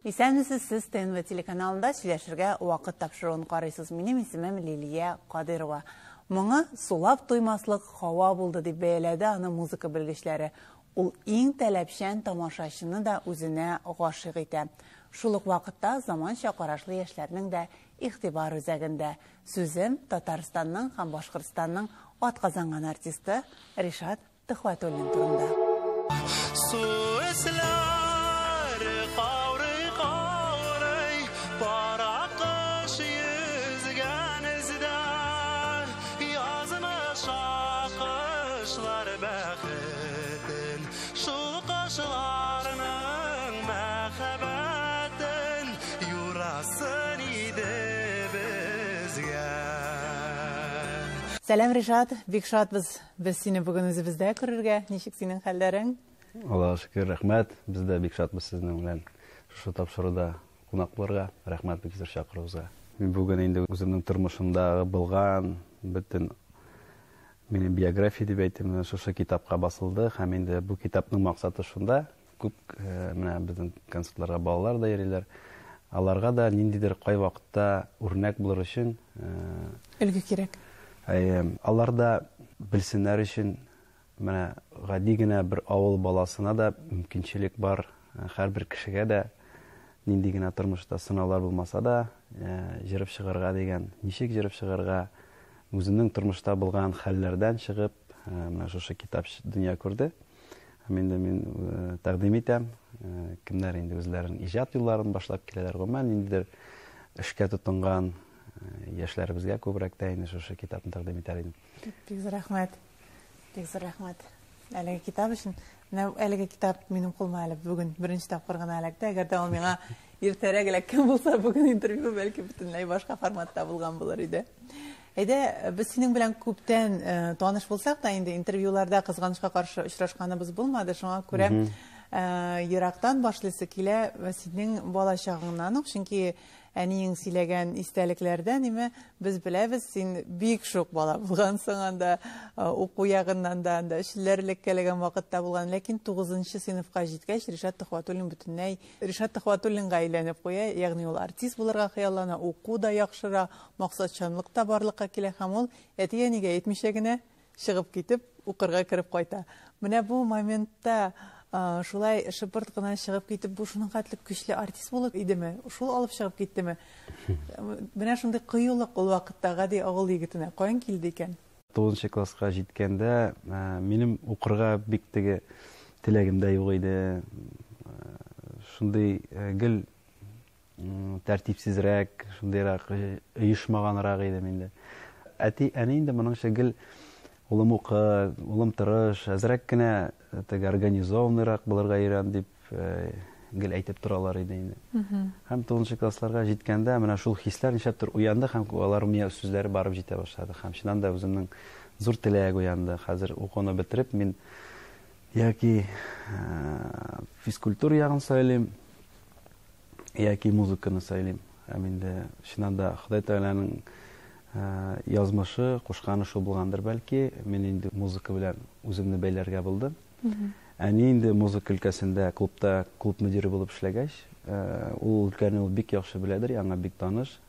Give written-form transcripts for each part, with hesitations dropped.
Исәнмесез, сез ТНВ телеканалында сөйләшергә вакыт тапшыруын карыйсыз. Минем исемем Лилия Кадырова. Моңа сулап туймаслык һава булды дип бәяләде аны музыка белгечләре. Ул иң таләпчән тамашачыны да үзенә гашыйк итә. Шул ук вакытта заманча карашлы яшьләрнең дә игътибар үзәгендә. Сүзем Татарстанның һәм Башкортстанның атказанган артисты Ришат Төхвәтуллин турында. Су өсләре каурый-каурый, пар акыш йөзгән эздә, язмыш акышлар бәхетен, шул кошларның мәхәббәтен юрасын иде безгә. Сәлам, Ришат, бик шатбыз без сине бүген үзебездә күрергә. Ничек синең хәлләрең? Аллаһка шөкер, рәхмәт. Без дә бик шатбыз сезнең белән шушы тапшыруда кунак булырга. Рәхмәт бик зур чакыруыгызга. Мин бүген инде үземнең тормышымдагы булган бөтен минем биография дип әйтим, менә шушы китапка басылды һәм инде бу китапның максаты шунда, күп менә безнең концертларга балалар да йөриләр. Аларга да ниндидер кай вакытта үрнәк булыр өчен, өлге кирәк. Әйе, алар да белсеннәр өчен, менә гади генә бер авыл баласына да мөмкинчелек бар, һәрбер кешегә дә нинди генә тормышта сынаулар булмаса да, җырып чыгарга дигән, ничек җырып чыгарга, үзенең тормышта булган хәлләрдән чыгып, менә шушы китап дөнья күрде. Һәм инде мин тәкъдим итәм, кемнәр инде үзләренең иҗат юлларын башлап киләләр, гомумән ниндидер эшкә тотынган яшьләребезгә күбрәк тә инде шушы китапны тәкъдим итәр идем. Бик зур рәхмәт. Бик зур рәхмәт. Әлеге китап өчен. Менә әлеге китап минем кулыма әле бүген беренче тапкыр гына эләкте. Әгәр дә ул миңа иртәрәк эләккән булса, бүген интервью бәлки бөтенләй башка форматта булган булыр иде. Әйдә, без синең белән күптән таныш булсак та, инде интервьюларда кызганычка каршы очрашканыбыз булмады. Шуңа күрә ерактан башлыйсы килә синең бала чагыңнан ук, чөнки әниең сөйләгән истәлекләрдән име без беләбез, син бик шук бала булгансың анда, уку ягыннан да, анда эшләр элеккәләгән вакытта булган. Ләкин 9 сыйныфка җиткәч, Ришат Төхвәтуллин бөтенләй Ришат Төхвәтуллинга әйләнеп куя, ягъни ул артист булырга хыяллана, уку да яхшыра, максатчанлык та барлыкка килә һәм ул әти-әнигә әйтмичә генә чыгып китеп, укырга кереп кайта. Менә бу моментта шулай шыпырт кына чыгып китеп, бу шуның хәтле көчле артист булып идеме? Шул алып чыгып киттеме? Менә шундый кыюлык ул вакытта гади авыл егетенә каян килде икән? 9 класска җиткәндә, минем укырга бик теге теләгем дә юк иде. Шундый гел тәртипсезрәк, шундыйрак оешмаганрак идем инде. Әти, әни инде моның гел улым укы, улым тырыш, әзрәк кенә теге организованныйрак булырга өйрән дип гел әйтеп торалар иде инде. Һәм 9 классларга җиткәндә менә шул хисләр нишләптер уянды һәм алар миңа сүзләре барып җитә башлады. Һәм чыннан да үземнең зур теләк уянды. Хәзер укуны бетереп мин яки физкультура ягын сайлыйм, яки музыканы сайлыйм. Һәм инде чыннан да Ходай Тәгаләнең язмышы, кушканы шул булгандыр бәлки, мин инде музыка белән үземне бәйләргә булдым. Әни инде музыка өлкәсендә клубта клуб мөдире булып эшләгәч, ул өлкәне ул бик яхшы беләдер, аңа бик таныш.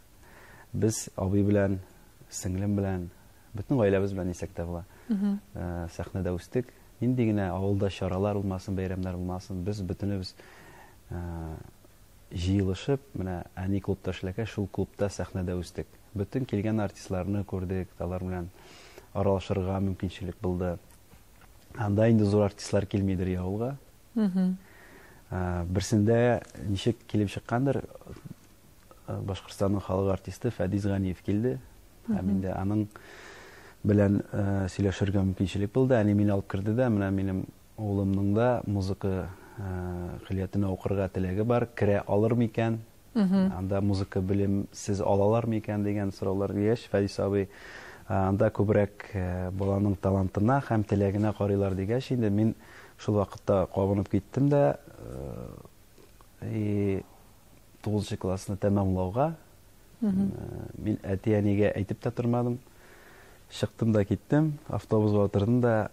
Без абый белән, сеңлем белән, бөтен гаиләбез белән дисәк тә була. Сәхнәдә үстек. Нинди генә авылда чаралар булмасын, бәйрәмнәр булмасын, без бөтенебез җыелышып, менә әни клубта эшләгәч, шул клубта сәхнәдә үстек. Бөтен килгән артистларны күрдек, алар белән аралашырга мөмкинчелек булды. Анда инде зур артистлар килмидер авылга. Берсендә ничек килеп чыккандыр, Башкортстанның халык артисты Фәдис Ганиев килде. Һәм инде аның белән сөйләшергә мөмкинчелек булды. Әни мине алып керде дә, менә минем улымның да музыка көллиятенә укырга теләге бар, керә алыр микән? Анда музыка белемсез алалар микән дигән сораулар дигәч, Фәдис абый анда күбрәк баланың талантына һәм теләгенә карыйлар дигәч, инде мин шул вакытта кабынып киттем дә, 9 классны тәмамлауга мин әти-әнигә әйтеп тә тормадым. Чыктым да киттем, автобусга утырдым да,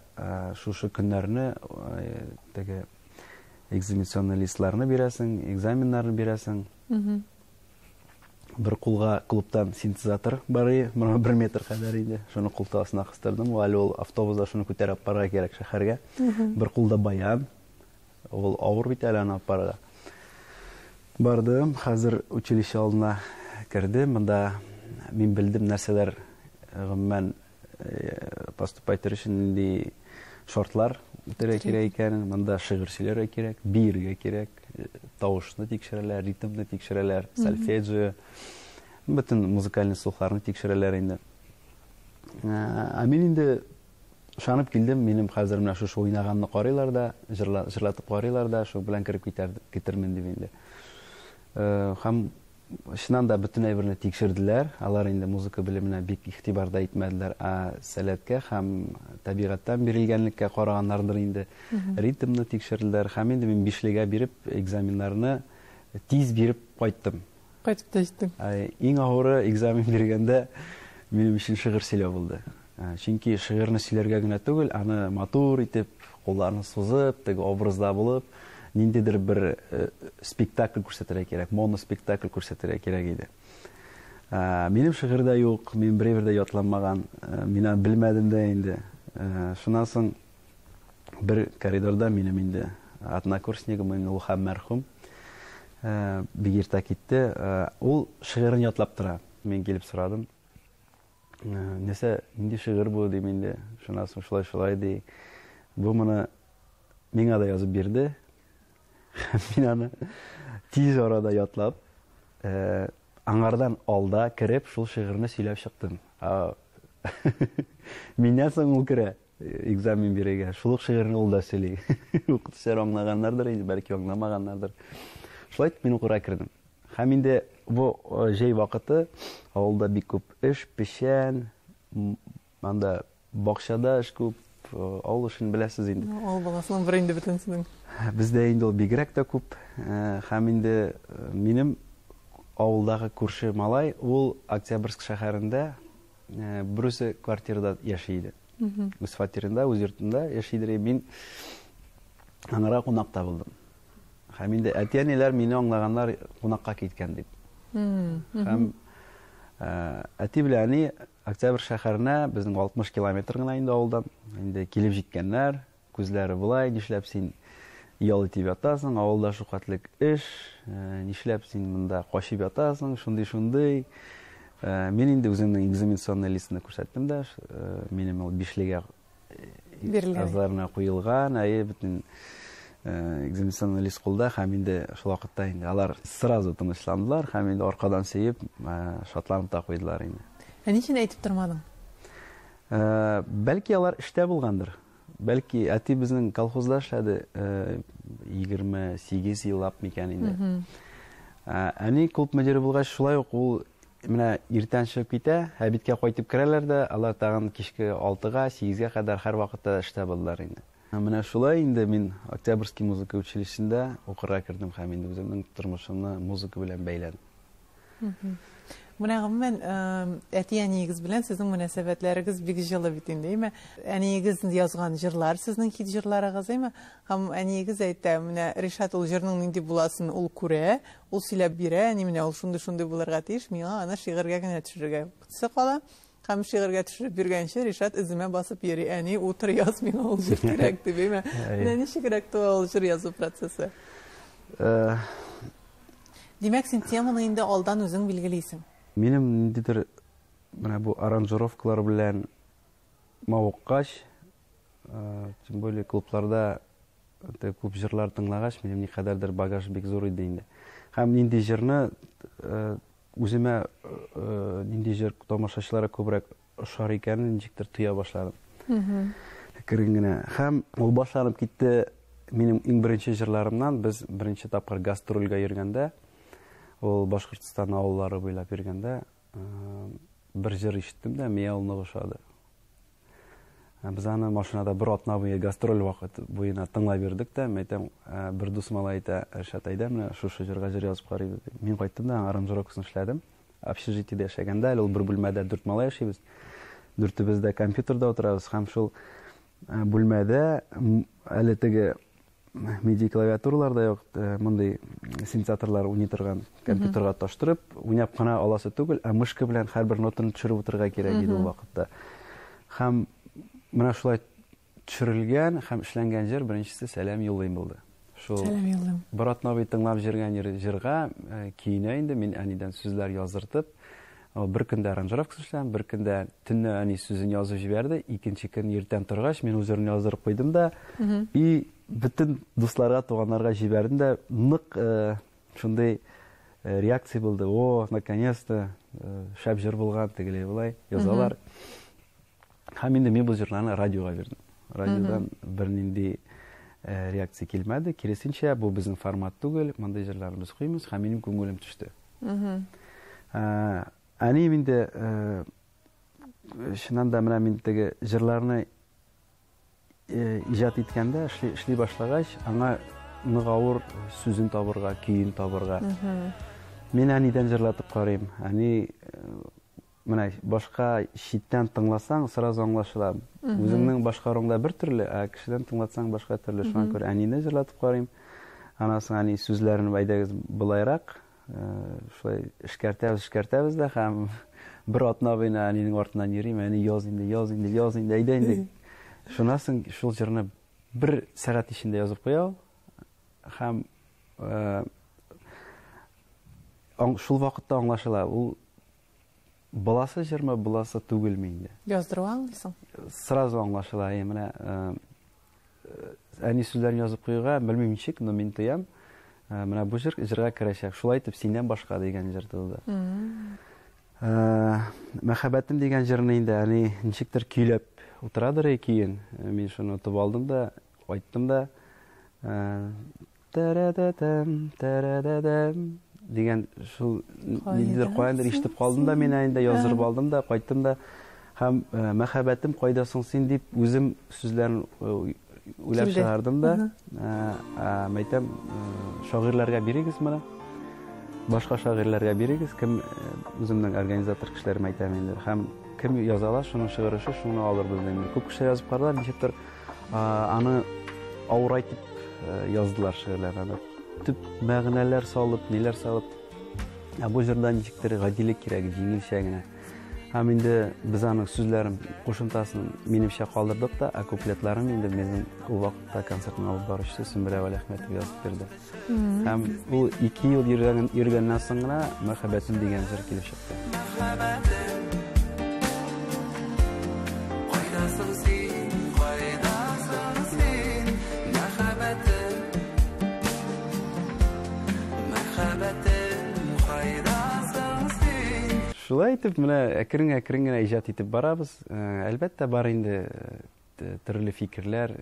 шушы көннәрне теге Экзаменационный листларны бирәсең, экзаменнарны бирәсең. Бер кулга клубтан синтезатор бар иде, менә бер метр кадәр иде. Шуны култык астына кыстырдым. Әле ул автобуста шуны күтәреп барырга кирәк шәһәргә. Бер кулда баян. Ул авыр бит әле аны алып барырга. Бардым, хәзер училище алдына кердем. Монда мин белдем нәрсәләр гомумән поступать итәр өчен нинди шартлар үтәргә кирәк икәнен. Монда шигырь сөйләргә кирәк, биергә кирәк, тавышны тикшерәләр, ритмны тикшерәләр, сольфеджио, бөтен музыкальный слухларны тикшерәләр инде. Ә мин инде ышанып килдем, минем хәзер менә шушы уйнаганны карыйлар да, җырлатып карыйлар да, шул белән кереп китермен дип инде. Һәм чыннан да бөтен әйберне тикшерделәр. Алар инде музыка белеменә бик игътибар да итмәделәр, ә сәләткә һәм табигатьтән бирелгәнлеккә караганнардыр инде. Ритмны тикшерделәр һәм инде мин бишлегә биреп экзаменнарны тиз биреп кайттым. Кайтып та җиттең. Иң авыры экзамен биргәндә минем өчен шигырь сөйләү булды. Чөнки шигырьне сөйләргә генә түгел, аны матур итеп, кулларны сузып, теге образда булып, ниндидер бер спектакль күрсәтергә кирәк, моноспектакль күрсәтергә кирәк иде. Минем шигырь дә юк, мин берәү дә ятланмаган, мин аны белмәдем дә инде. Шуннан соң бер коридорда минем инде однокурсникым, инде ул һәм мәрхүм, бик иртә китте. Ул шигырен ятлап тора. Мин килеп сорадым. Нәрсә, нинди шигырь бу дим инде. Шуннан соң шулай-шулай ди. Бу моны миңа да язып бирде. Мин аны тиз арада ятлап, аңардан алда кереп, шул шигырьне сөйләп чыктым. Миннән соң ул керә экзамен бирергә. Шул ук шигырьне ул да сөйли. Укытучылар аңлаганнардыр инде, бәлки аңламаганнардыр. Шулай итеп мин укырга кердем. Һәм инде бу җәй вакыты авылда бик күп эш, печән, анда бакчада эш күп, авыл эшен беләсез инде. Авыл баласының бер инде бөтенсенең. Бездә инде ул бигрәк тә күп. Һәм инде минем авылдагы күрше малай, ул Октябрьск шәһәрендә берүзе квартирада яши иде. Үз фатирында, үз йортында яши иде. Мин аңарга кунакта булдым. Һәм инде әти-әниләр мине аңлаганнар кунакка киткән дип. Һәм әти белән әни Октябрь шәһәренә безнең 60 километр гына инде авылдан инде килеп җиткәннәр. Күзләре болай, нишләп син ял итеп ятасың, авылда шулкадәрлек эш, нишләп син монда качып ятасың, шундый-шундый. Мин инде үземнең экзаменационный листны күрсәттем дә, минем ул бишлегә Бирелгән. Азларына куелган, әйе, бөтен экзаменационный лист кулда, һәм инде шул вакытта инде алар сразу тынычландылар, һәм инде аркадан сөеп, шатланып та куйдылар инде. Ә ни өчен әйтеп тормадың? Бәлки алар эштә булгандыр. Бәлки әти безнең колхозда эшләде, 28 еллап микән инде. Әни клуб мөдире булгач, шулай ук ул менә иртән чыгып китә, обедкә кайтып керәләр дә, алар тагын кичке 6-га, 8-гә кадәр һәр вакытта эштә булдылар инде. Менә шулай инде мин Октябрьский музыка училищесында укырга кердем һәм инде үземнең тормышымны музыка белән бәйләдем. Менә гомумән, әти-әниегез белән сезнең мөнәсәбәтләрегез бик җылы бит инде, әйме? Әниегез язган җырлар сезнең хит җырларыгыз, әйме? Һәм әниегез әйтә, менә Ришат ул җырның нинди буласын ул күрә, ул сөйләп бирә, әни менә ул шундый-шундый булырга тиеш, миңа аны шигырьгә генә төшерергә күтесе кала. Һәм шигырьгә төшереп биргәнче Ришат эземә басып йөри, әни, утыр яз, миңа ул җыр кирәк дип, әйме? Менә ничегрәк туа ул җыр язу процессы? Димәк, син теманы инде алдан үзең билгелисең. Минем ниндидер менә бу аранжировкалар белән мавыккач, тем более клубларда күп җырлар тыңлагач, минем никадәрдер багаж бик зур иде инде. Һәм нинди җырны үземә нинди җыр тамашачыларга күбрәк ошар икәнен ничектер тоя башладым. Әкрен генә. Һәм ул башланып китте минем иң беренче җырларымнан. Без беренче тапкыр гастрольгә йөргәндә, ул Башкортстан авыллары буйлап йөргәндә, бер җыр ишеттем дә, миңа ул нык ошады. Без аны машинада бер атна буе гастроль вакыт буена тыңлап йөрдек тә, мин әйтәм, бер дус малай әйтә, Ришат, әйдә, менә шушы җырга җыр язып карыйбыз дип. Мин кайттым да, аранжировкасын эшләдем. Общежитиедә яшәгәндә, әле ул бер бүлмәдә 4 малай яшибез. Дүртебез дә компьютерда утырабыз һәм шул бүлмәдә, әле теге MIDI клавиатуралар да юк, мондый синтезаторлар уйный торган компьютерга тоташтырып, уйнап кына аласы түгел, ә мышка белән һәрбер нотаны төшереп утырырга кирәк иде ул вакытта. Һәм менә шулай төшерелгән һәм эшләнгән җыр беренчесе Сәлам юллыйм булды. Шул Сәлам юллыйм. Бер атна буе тыңлап җөргән җырга көенә инде мин әнидән сүзләр яздыртып, бер көндә аранжировкасы эшләдем, бер көндә төнлә әни сүзен язып җибәрде, икенче көн иртән торгач, мин ул җырны яздырып куйдым да, и бөтен дусларга, туганнарга җибәрдем дә, нык шундый реакция булды. О, наконец-то, шәп җыр булган, тегеләй болай язалар. Һәм инде мин бу җырларны радиога бирдем. Радиодан бернинди реакция килмәде. Киресенчә, бу безнең формат түгел, мондый җырларны без куймыйбыз һәм минем күңелем төште. Әнием инде чыннан да менә мин теге җырларны иҗат иткәндә, эшли башлагач, аңа нык авыр сүзен табырга, көен табырга. Мин әнидән җырлатып карыйм. Әни менә башка читтән тыңласаң, сразу аңлашыла. Үзеңнең башкаруыңда бер төрле, ә кешедән тыңлатсаң башка төрле. Шуңа күрә әнине җырлатып карыйм. Аннан соң әни сүзләрен әйдәгез былайрак, шулай эшкәртәбез, эшкәртәбез дә һәм бер атна буена әнинең артыннан йөрим, әни яз инде, яз инде, яз инде, әйдә инде. Шуннан соң шул җырны бер сәгать эчендә язып куя ул. Һәм шул вакытта аңлашыла, ул буласы җырмы, буласы түгелме инде. Яздыру аңлыйсың? Сразу аңлашыла, әй, менә әни сүзләрен язып куюга, белмим ничек, но мин тоям. Менә бу җыр җырга керәчәк. Шулай итеп, синнән башка дигән җыр туды. Мәхәббәтем дигән җырны инде әни ничектер көйләп утырадыр көен. Мин шуны отып алдым да, айттым да. Тәрәдәдәм, тәрәдәдәм дигән шул ниндидер каяндыр ишетеп калдым да, мин инде яздырып алдым да, кайттым да. Һәм мәхәббәтем кайда соң син дип үзем сүзләрен уйлап чыгардым да. Мәйтәм, шагыйрьләргә бирегез моны. Башка шагыйрьләргә бирегез, кем үземнең организатор кешеләремә әйтәм инде. Һәм кем яза ала, шуның шигыре шуны алырбыз инде. Күп кешеләр язып карадылар, ничектер аны авырайтып яздылар шигырьләрне. Аны төп мәгънәләр салып, ниләр салып. Ә бу җырда ничектер гадилек кирәк, җиңелчә генә. Һәм инде без аның сүзләрен, кушымтасын минемчә калдырдык та, ә куплетларын инде безнең ул вакытта концертны алып баручысы Сөмбелә Вәлиәхмәтова язып бирде. Һәм ул 2 ел йөргәннән соң гына Мәхәббәтем дигән җыр килеп чыкты. Мәхәббәтем, кайдасың син, кайдасың син, мәхәббәтем, мәхәббәтем, кайдасың син. Шулай итеп, менә әкрен-әкрен генә иҗат итеп барабыз. Әлбәттә, бар инде төрле фикерләр.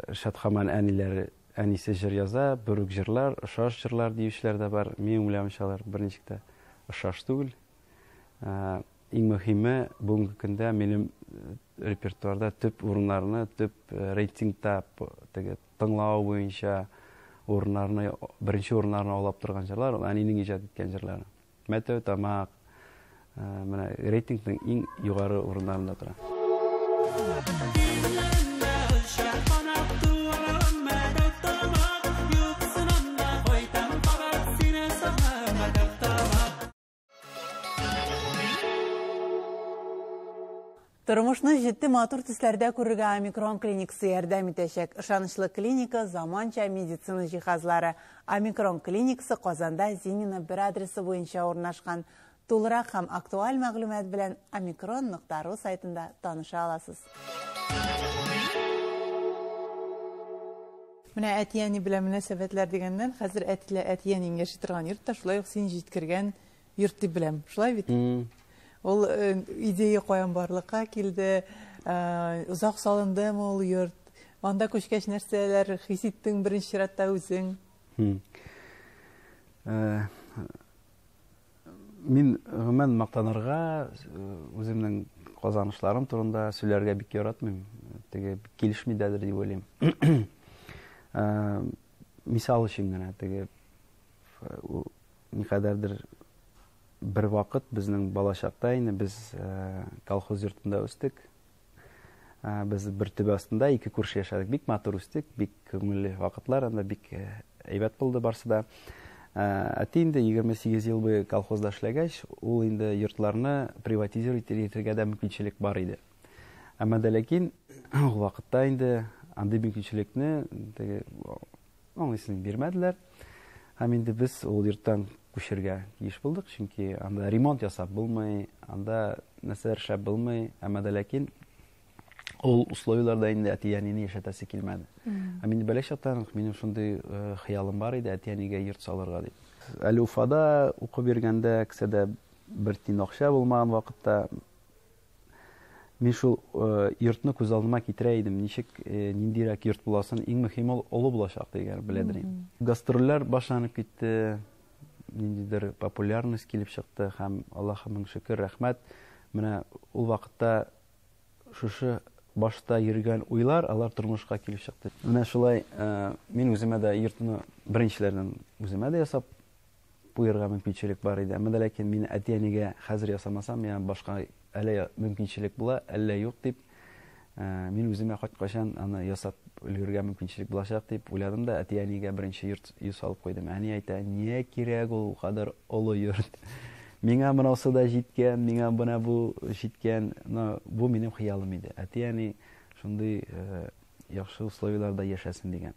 Ришат Хаман әниләре, әнисе җыр яза, бер үк җырлар, ошаш җырлар диючеләр дә бар. Минем уйлавымча, алар берничек тә ошаш түгел. Иң мөһиме, бүгенге көндә минем репертуарда төп урыннарны, төп рейтингта теге тыңлау буенча урыннарны, беренче урыннарны алып торган җырлар, ул әнинең иҗат иткән җырлары. Мәтәү, Тамак, менә рейтингның иң югары урыннарында тора. Тормышны җитди матур төсләрдә күрергә Омикрон клиникасы ярдәм итәчәк. Ышанычлы клиника, заманча медицина җиһазлары. Омикрон клиникасы Казанда Зинина 1 адресы буенча урнашкан. Тулырак һәм актуаль мәгълүмат белән омикрон нокта ру сайтында таныша аласыз. Менә әти-әни белән мөнәсәбәтләр дигәннән, хәзер әти-әниң яши торган йортта шулай ук син җиткергән йорт дип беләм. Шулай бит? Ул идея каян барлыкка килде, озак салындымы ул йорт? Анда күчкәч нәрсәләр хис иттең беренче чиратта үзең? Мин гомумән мактанырга, үземнең казанышларым турында сөйләргә бик яратмыйм. Теге килешми дәдер дип уйлыйм. Мисал өчен генә, теге никадәрдер бер вакыт безнең балачакта инде без колхоз йортында үстек. Без бер төбә астында ике күрше яшәдек. Бик матур үстек, бик күңелле вакытлар, анда бик әйбәт булды барсы да. Әти инде 28 ел буе колхозда эшләгәч, ул инде йортларны приватизировать итәргә дә мөмкинчелек бар иде. Әмма дә ләкин ул вакытта инде андый мөмкинчелекне теге аңлыйсың бирмәделәр. Һәм инде без ул йорттан күчергә тиеш булдык, чөнки анда ремонт ясап булмый, анда нәрсәләр эшләп булмый, әмма дә ләкин ул условияләрдә инде әти-әнине яшәтәсе килмәде. Һәм инде бәләкәй чактан ук минем шундый хыялым бар иде, әти-әнигә йорт салырга дип. Әле Уфада укып йөргәндә, кесәдә бер тиен акча булмаган вакытта мин шул йортны күз алдыма китерә идем, ничек, ниндирәк йорт буласын, иң мөһиме ул олы булачак дигән беләдер инде. Гастрольләр башланып китте, ниндидер популярность килеп чыкты һәм Аллаһка мең шөкер, рәхмәт. Менә ул вакытта шушы башта йөргән уйлар, алар тормышка килеп чыкты. Менә шулай мин үземә дә йортны беренчеләрдән үземә дә ясап куярга мөмкинчелек бар иде. Әмма дә ләкин мин әти-әнигә хәзер ясамасам, миңа башка әллә мөмкинчелек була, әллә юк дип, мин үземә кайткачан аны ясап өлгерергә мөмкинчелек булачак дип уйладым да, әти-әнигә беренче йорт салып куйдым. Әни әйтә, "Нигә кирәк ул кадәр олы йорт? Миңа монысы да җиткән, миңа менә бу җиткән." Но бу минем хыялым иде. Әти-әни шундый яхшы условияләрдә яшәсен дигән.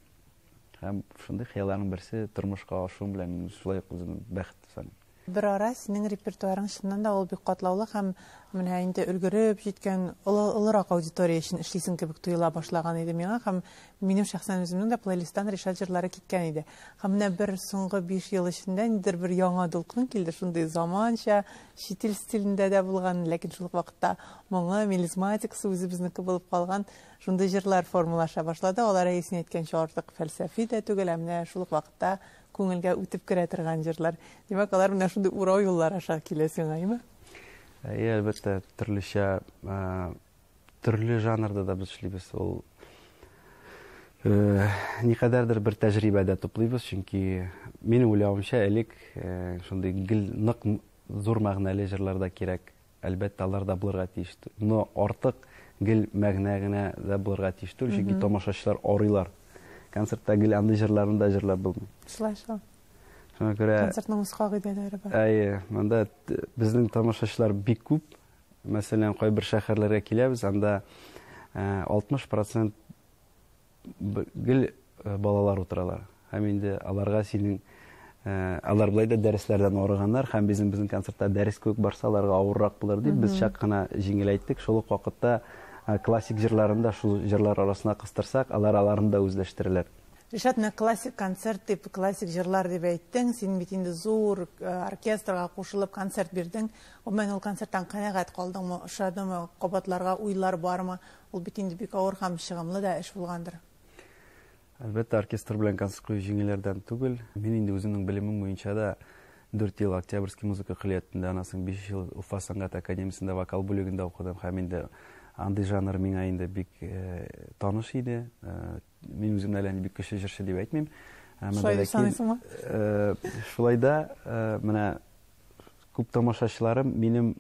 Һәм шундый хыялларның берсе тормышка ашуым белән мин шулай ук үземне бәхетле саныйм. Бер ара синең репертуарың чыннан да ул бик катлаулы һәм менә инде өлгереп җиткән олы, олырак аудитория өчен эшлисең кебек тоела башлаган иде миңа һәм минем шәхсән үземнең дә плейлисттан Ришат җырлары киткән иде. Һәм менә бер соңгы 5 ел эчендә ниндидер бер яңа дулкын килде, шундый заманча, чит ил стилендә дә булган, ләкин шул ук вакытта моңы, мелизматикасы үзебезнеке булып калган шундый җырлар формалаша башлады. Алар әйесен әйткәнчә артык фәлсәфи дә түгел, ә менә шул ук вакытта күңелгә үтеп керә торган җырлар. Димәк, алар менә шундый урау юллар аша килә сиңа, әйме? Әйе, әлбәттә, төрлечә, төрле жанрда да без эшлибез. Ул никадәрдер бер тәҗрибә дә туплыйбыз, чөнки минем уйлавымча, элек шундый гел нык зур мәгънәле җырлар да кирәк. Әлбәттә, алар да булырга тиеш. Но артык гел мәгънә генә дә булырга тиеш түгел, чөнки тамашачылар арыйлар. Концертта гел андый җырларны да җырлап булмый. Шулай шул. Шуңа күрә концертның үз кагыйдәләре бар. Әйе, монда безнең тамашачылар бик күп. Мәсәлән, кайбер шәһәрләргә киләбез, анда 60% гел балалар утыралар. Һәм инде аларга синең алар былай да дәресләрдән арыганнар һәм безнең концертта дәрес кебек барса, аларга авыррак булыр дип, без чак кына җиңеләйттек. Шул ук вакытта классик җырларын да шул җырлар арасына кыстырсак, алар аларны да үзләштерәләр. Ришат, менә классик концерт дип, классик җырлар дип әйттең, син бит инде зур оркестрга кушылып концерт бирдең. Гомумән, ул концерттан канәгать калдыңмы, ошадымы, кабатларга уйлар бармы? Ул бит инде бик авыр һәм чыгымлы да эш булгандыр. Әлбәттә, оркестр белән концерт кую җиңелләрдән түгел. Мин инде үземнең белемем буенча да 4 ел Октябрьский музыка көллиятендә, аннан соң 5 ел Уфа сәнгать академиясендә вокал бүлегендә укыдым һәм инде андый жанр миңа инде бик таныш иде. Мин үземне әллә ни бик көчле җырчы дип әйтмим. Шулай дип саныйсыңмы? Шулай да менә күп тамашачыларым минем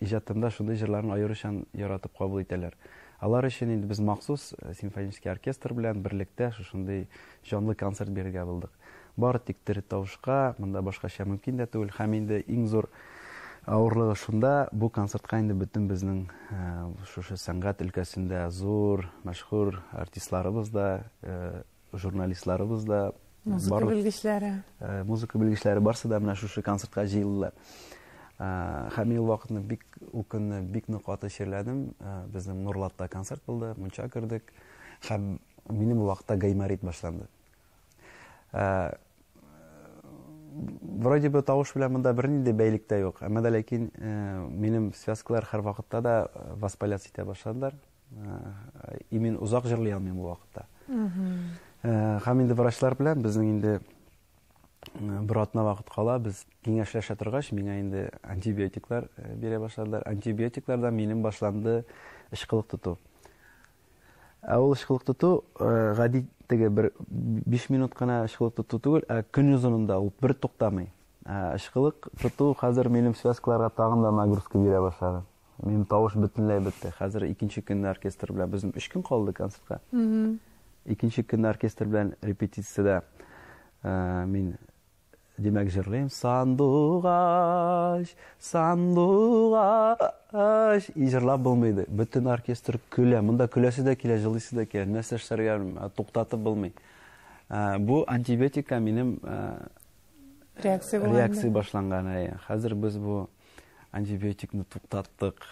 иҗатымда шундый җырларны аеруча яратып кабул итәләр. Алар өчен инде без махсус симфонический оркестр белән берлектә шушындый җанлы концерт бирергә булдык. Бары тик тере тавышка, монда башкача мөмкин дә түгел. Һәм инде иң зур авырлыгы шунда, бу концертка инде бөтен безнең шушы сәнгать өлкәсендә зур, мәшһүр артистларыбыз да, журналистларыбыз да, музыка белгечләре. Музыка белгечләре барсы да менә шушы концертка җыелдылар. Һәм мин ул вакытны бик, ул көнне бик нык каты чирләдем. Безнең Нурлатта концерт булды, мунча кердек. Һәм минем ул вакытта гайморит башланды. Вроде бы тавыш белән монда бернинди бәйлек тә юк. Әмма дә ләкин минем связкалар һәр вакытта да воспаляться итә башладылар. И мин озак җырлый алмыйм бу вакытта. Һәм инде врачлар белән безнең инде бер атна вакыт кала, без киңәшләшә торгач, миңа инде антибиотиклар бирә башладылар. Антибиотиклардан минем башланды ышкылык тоту. Ә ул ышкылык тоту гади теге бер 5 минут кына ышкылык тоту түгел, ә көн озынында ул бер туктамый. Ышкылык тоту хәзер минем связкаларга тагын да нагрузка бирә башлады. Минем тавыш бөтенләй бетте. Хәзер икенче көнне оркестр белән безнең өч көн калды концертка. Икенче көнне оркестр белән репетициядә мин димәк җырлыйм. Сандугач, сандугач. И җырлап булмый иде. Бөтен оркестр көлә. Монда көләсе дә килә, җылыйсы да килә. Нәрсә эшләргә туктатып булмый. Бу антибиотикка минем реакция булган. Реакция башланган. Хәзер без бу антибиотикны туктаттык.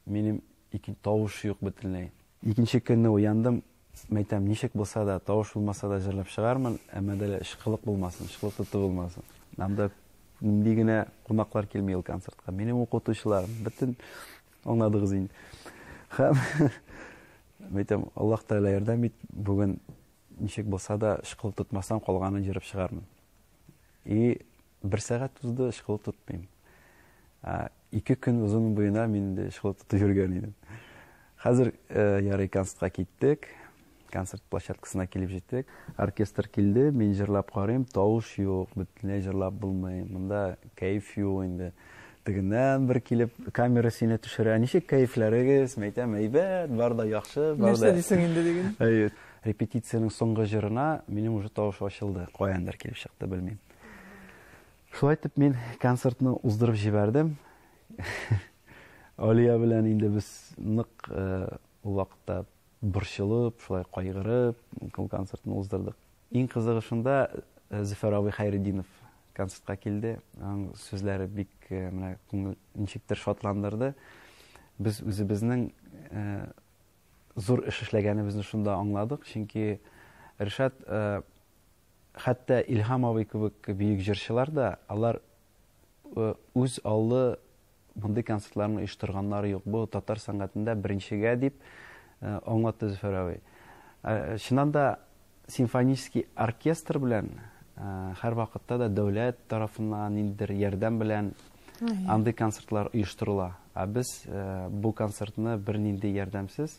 Минем ике тавыш юк бөтенләй. Икенче көнне уяндым, мәйтәм, ничек булса да, тавыш булмаса да җырлап чыгармын, әмма дә ышкылык булмасын, ышкылык тоту булмасын. Анда нинди генә кунаклар килми ул концертка. Минем укытучыларым, бөтен аңладыгыз инде. Һәм мәйтәм, Аллаһ Тәгалә ярдәм ит, бүген ничек булса да ышкылык тотмасам, калганын җырып чыгармын. И бер сәгать узды, ышкылык тотмыйм. 2 көн озын буена мин инде ышкылык тотып йөргән идем. Хәзер ярый концертка киттек. Концерт площадкасына килеп җиттек. Оркестр килде, мин җырлап карыйм, тавыш юк, бөтенләй җырлап булмый. Монда кәеф юк инде. Тегеннән бер килеп камера сине төшерә. Ничек кәефләрегез? Мәйтәм, әйбәт, бар да яхшы, бар да. Нәрсә дисең инде диген. Әйе. Репетициянең соңгы җырына минем уже тавыш ачылды. Каяндыр килеп чыкты, белмим. Шулай итеп мин концертны уздырып җибәрдем. Алия белән инде без нык ул вакытта борчылып, шулай кайгырып, ул концертны уздырдык. Иң кызыгы шунда, Зөфәр абый Хәйретдинов концертка килде. Аның сүзләре бик менә күңел ничектер шатландырды. Без үзебезнең зур эш эшләгәнебезне шунда аңладык, чөнки Ришат, хәтта Илһам абый кебек бөек җырчылар да, алар үз аллы мондый концертларны оештырганнары юк. Бу татар сәнгатендә беренчегә дип аңлатты Зөфәр абый. Чыннан да симфонический оркестр белән һәр вакытта да дәүләт тарафыннан ниндидер ярдәм белән андый концертлар оештырыла. Ә без бу концертны бернинди ярдәмсез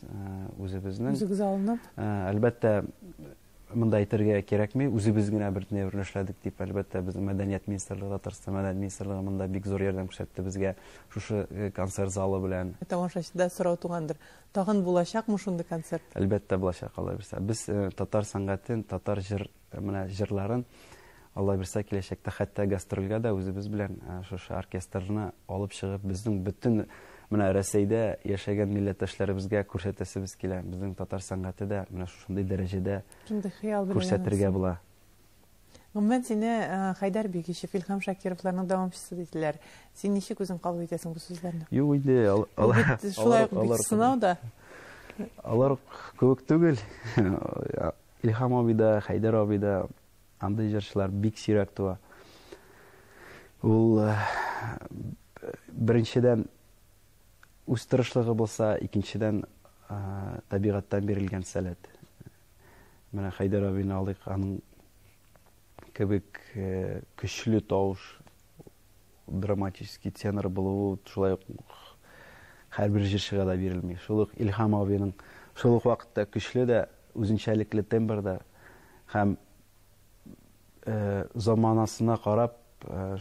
үзебезнең үзегез алынып, әлбәттә, монда әйтергә кирәкми, үзебез генә бер нәрсә эшләдек дип, әлбәттә, безнең мәдәният министрлыгы, Татарстан мәдәният министрлыгы монда бик зур ярдәм күрсәтте безгә шушы концерт залы белән. Тамашачыда сорау тугандыр. Тагын булачакмы шундый концерт? Әлбәттә булачак, Алла бирсә. Без татар сәнгатен, татар җыр, менә җырларын, Алла бирсә, киләчәктә хәтта гастрольгә дә үзебез белән шушы оркестрны алып чыгып, безнең бөтен менә Рәсәйдә яшәгән милләттәшләребезгә күрсәтәсебез килә. Безнең татар сәнгате дә менә шушындый дәрәҗәдә Шундый хыял белән күрсәтергә була. Гомумән, сине Хәйдәр Бигичев, Илһам Шакировларның дәвамчысы диделәр. Син ничек үзең кабул итәсең бу сүзләрне? Юк инде, Бу бит шулай ук бик сынау да. Алар кебек түгел. Илһам абый да, Хәйдәр абый да андый җырчылар бик сирәк туа. Ул беренчедән үз тырышлыгы булса, икенчедән табигатьтән бирелгән сәләт. Менә Хәйдәр абыйны алыйк, аның кебек көчле тавыш, драматический тенор булуы шулай ук һәрбер җырчыга да бирелми. Шул ук Илһам абыйның шул ук вакытта көчле дә, үзенчәлекле тембр да һәм заманасына карап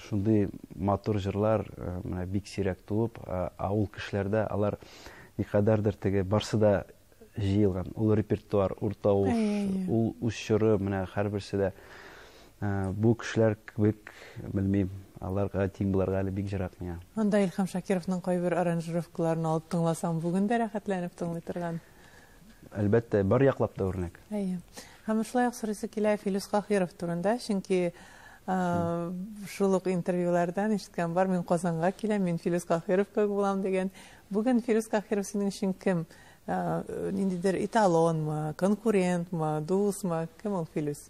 шундый матур җырлар менә бик сирәк туып, ә ул кешеләрдә алар никадәрдер теге барсы да җыелган. Ул репертуар, ул тавыш, ул үз чоры, менә һәрберсе дә бу кешеләр кебек, белмим, аларга тиң буларга әле бик җырак миңа. Анда Илһам Шакировның кайбер аранжировкаларын алып тыңласаң, бүген дә рәхәтләнеп тыңлый торган. Әлбәттә, бар яклап та үрнәк. Әйе. Һәм шулай ук сорыйсы килә Филүс Каһиров турында, чөнки шул ук интервьюлардан ишеткән бар, мин Казанга киләм, мин Филүс Каһиров кебек булам дигән. Бүген Филүс Каһиров синең өчен кем? Ниндидер эталонмы, конкурентмы, дусмы? Кем ул Филүс?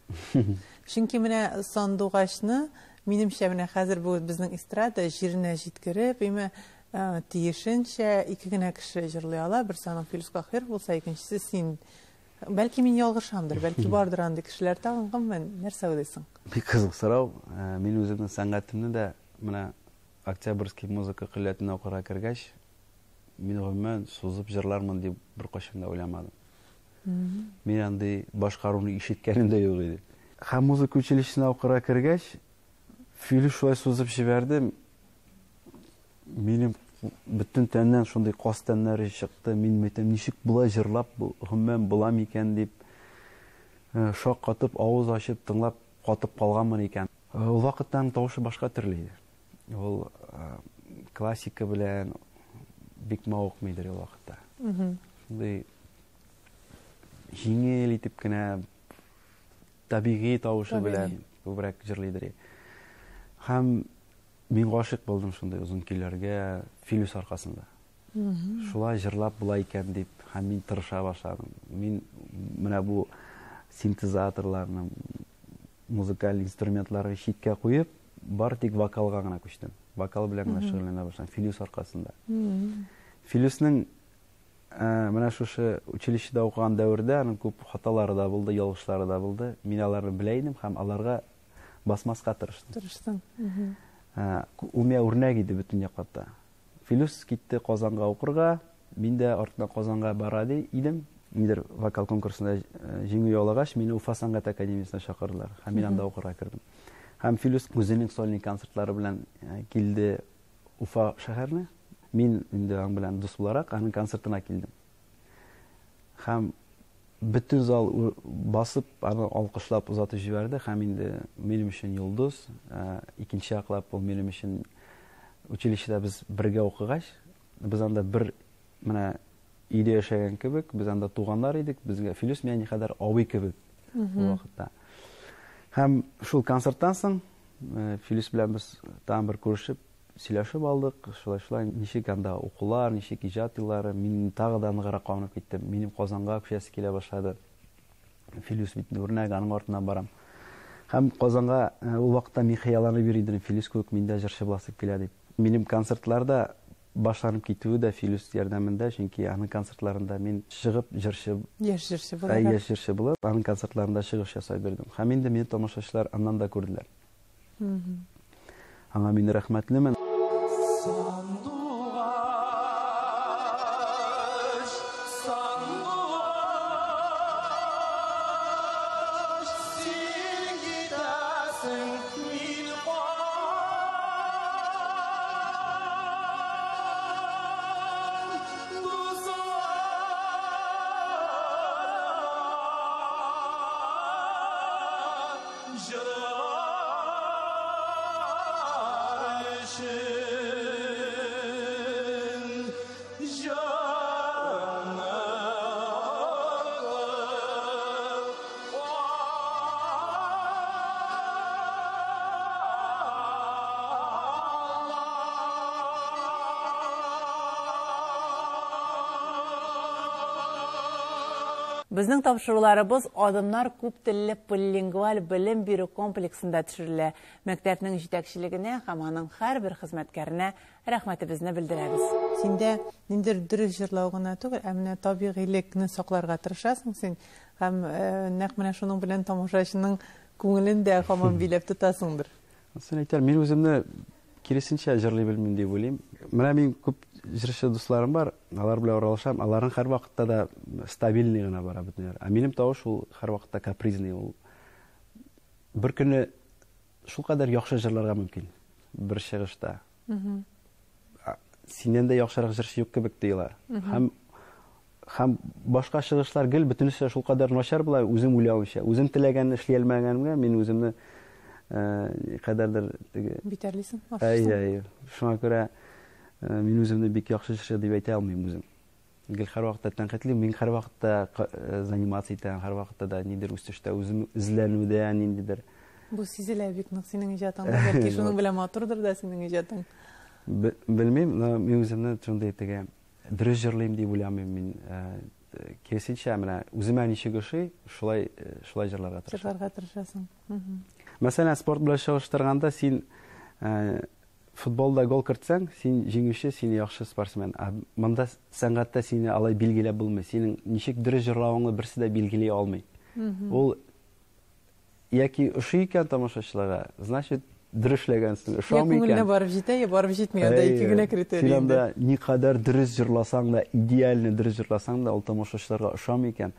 Чөнки менә Сандугачны, минемчә, менә хәзер бу безнең эстрада җиренә җиткереп, име тиешенчә ике генә кеше җырлый ала, берсе аның Филүс Каһиров булса, икенчесе син. Бәлки мин ялгышамдыр, бәлки бардыр андый кешеләр тагын, гомумән, нәрсә уйлыйсың? Бик кызык сорау. Мин үземнең сәнгатемне дә менә Октябрьский музыка көллиятенә укырга кергәч, мин гомумән сузып җырлармын дип беркайчан да уйламадым. Мин андый башкаруны ишеткәнем дә юк иде. Һәм музыка училищесына укырга кергәч, Филүс шулай сузып җибәрде. Минем Бөтен тәннән шундый каз тәннәре чыкты. Мин әйтәм, ничек болай җырлап, гомумән була микән дип шаккатып, авыз ачып тыңлап катып калганмын икән. Ул вакытта аның тавышы башка төрле иде. Ул классика белән бик мавыкмыйдыр ул вакытта. Шундый җиңел итеп кенә табигый тавышы белән күбрәк җырлыйдыр. Һәм мин гашыйк булдым шундый озын көйләргә Филүс аркасында. Шулай җырлап була икән дип, һәм мин тырыша башладым. Мин менә бу синтезаторларны, музыкаль инструментларны читкә куеп, бары тик вокалга гына күчтем. Вокал белән генә шөгыльләнә башладым Филүс аркасында. Филүснең менә шушы училищеда укыган дәвердә аның күп хаталары да булды, ялгышлары да булды. Мин аларны белә идем һәм аларга басмаска тырыштым. Тырыштың. Ул миңа үрнәк иде бөтен яклап та. Филүс китте Казанга укырга, мин дә артыннан Казанга бара идем. Нидер вокал конкурсында җиңү яулагач, мине Уфа сәнгать академиясенә чакырдылар һәм мин анда укырга кердем. Һәм Филүс үзенең сольный концертлары белән килде Уфа шәһәренә. Мин инде аның белән дус буларак аның концертына килдем. Һәм бөтен зал басып, аны алкышлап озатып җибәрде һәм инде минем өчен йолдыз, икенче яклап ул минем өчен училищеда без бергә укыгач, без анда бер менә өйдә яшәгән кебек, без анда туганнар идек, безгә Филүс миңа никадәр абый кебек ул вакытта. Һәм шул концерттан соң Филүс белән без тагын бер күрешеп, сөйләшеп алдык, шулай-шулай, ничек анда укулар, ничек иҗат юллары, мин тагы да ныграк кабынып киттем. Минем Казанга күчәсе килә башлады. Филүс бит үрнәк, аның артыннан барам. Һәм Казанга ул вакытта мин хыялланып йөри идем, Филүс кебек мин дә җырчы буласым килә дип. Минем концертларда башланып китүе дә Филүс ярдәмендә, чөнки аның концертларында мин чыгып җырчы, яшь җырчы буларак, яшь җырчы булып, аның концертларында чыгыш ясай бирдем. Һәм инде мине тамашачылар аннан да күрделәр. Аңа мин рәхмәтлемен. Сандугач, сандугач, син китәсең, мин калам, дуслар, җырлар өчен җанымны Безнең тапшыруларыбыз Адымнар күп телле полилингваль белем бирү комплексында төшерелә. Мәктәпнең җитәкчелегенә һәм аның һәрбер хезмәткәренә рәхмәтебезне белдерәбез. Синдә ниндидер дөрес җырлау гына түгел, ә менә табигыйлекне сакларга тырышасың син һәм нәкъ менә шуның белән тамашачының күңелен дә һаман биләп тотасыңдыр. Син әйтәм, мин үземне киресенчә җырлый белмим дип уйлыйм. Менә мин күп җырчы дусларым бар, алар белән аралашам, аларның һәрвакытта да стабильный гына бара бөтен җыр. Ә минем тавыш ул һәрвакытта капризный, ул бер көнне шулкадәр яхшы җырларга мөмкин бер чыгышта. Синнән дә яхшырак җырчы юк кебек тоела. Һәм башка чыгышлар гел бөтенесе шулкадәр начар була, үзем уйлавымча, үзем теләгәнне эшли алмаганымга мин үземне кадәрдер теге битәрлисең. Әй, әй. Шуңа күрә мин үземне бик яхшы җырчы дип әйтә алмыйм үзем. Гел һәрвакытта тәнкыйтьлим, мин һәрвакытта заниматься итәм, һәрвакытта да нидер үсештә, үзем эзләнүдә ниндидер. Бу сизелә бик нык синең иҗатыңда, бәлки шуның белән матурдыр да синең иҗатың. Белмим, но мин үземне шундый теге дөрес җырлыйм дип уйламыйм мин. Киресенчә, менә үземә ничек ошый, шулай шулай җырларга тырышам. Җырларга тырышасың. Мәсәлән, спорт белән чагыштырганда син футболда гол кертсәң, син җиңүче, син яхшы спортсмен. Ә монда сәнгатьтә сине алай билгеләп булмый. Синең ничек дөрес җырлавыңны берсе дә билгели алмый. Ул яки ошый икән тамашачыларга, значит, дөрес эшләгәнсең, ошамый икән. Я күңеленә барып җитә, я барып җитми, анда ике генә критерий. Син анда никадәр дөрес җырласаң да, идеально дөрес җырласаң да, ул тамашачыларга ошамый икән,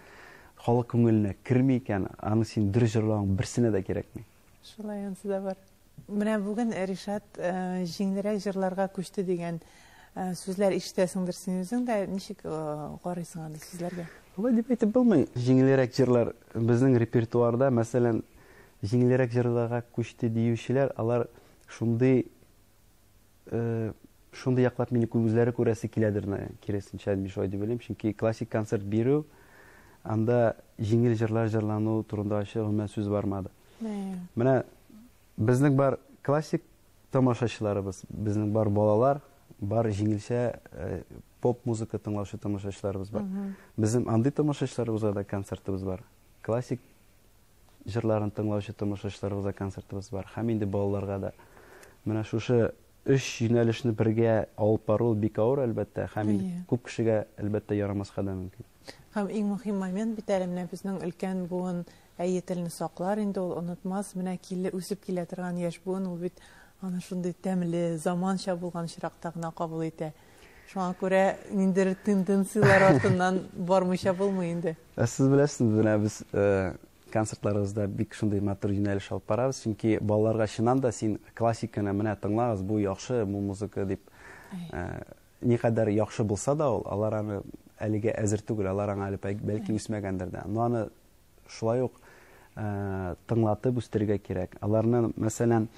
халык күңеленә керми икән, аны син дөрес җырлавың берсенә дә кирәкми. Шулай, ансы да бар. Менә бүген Ришат җиңелрәк җырларга күчте дигән Сүзләр ишетәсеңдер син үзең дә, ничек карыйсың андый сүзләргә? Алай дип әйтеп булмый. Җиңелрәк җырлар безнең репертуарда, мәсәлән, җиңелрәк җырларга күчте диючеләр, алар шундый шундый яклап мине үзләре күрәсе киләдер, киресенчә, мин шулай дип уйлыйм, чөнки классик концерт бирү, анда җиңел җырлар җырлану турында вообще гомумән сүз бармады. Менә безнең бар классик тамашачыларыбыз, безнең бар балалар, бар җиңелчә поп-музыка тыңлаучы тамашачыларыбыз бар. Безнең андый тамашачыларыбызга да концертыбыз бар. Классик җырларын тыңлаучы тамашачыларыбызга концертыбыз бар. Һәм инде балаларга да. Менә шушы өч юнәлешне бергә алып бару бик авыр, әлбәттә, һәм инде күп кешегә, әлбәттә, ярамаска да мөмкин. Һәм иң мөһим момент бит әле, менә безнең өлкән буын әйе телне саклар инде ул, онытмас, менә киле үсеп килә торган яшь буын ул бит аны шундый тәмле, заманча булган очракта гына кабул итә. Шуңа күрә ниндидер тенденцияләр артыннан бармыйча булмый инде. Ә сез беләсез, менә без концертларыбызда бик шундый матур юнәлеш алып барабыз, чөнки балаларга чыннан да син классиканы менә тыңлагыз, бу яхшы, бу музыка дип, никадәр яхшы булса да ул, алар аны әлегә әзер түгел, алар аңа әле бәлки үсмәгәндер дә. Но аны шулай ук тыңлатып үстерергә кирәк. Аларны, мәсәлән,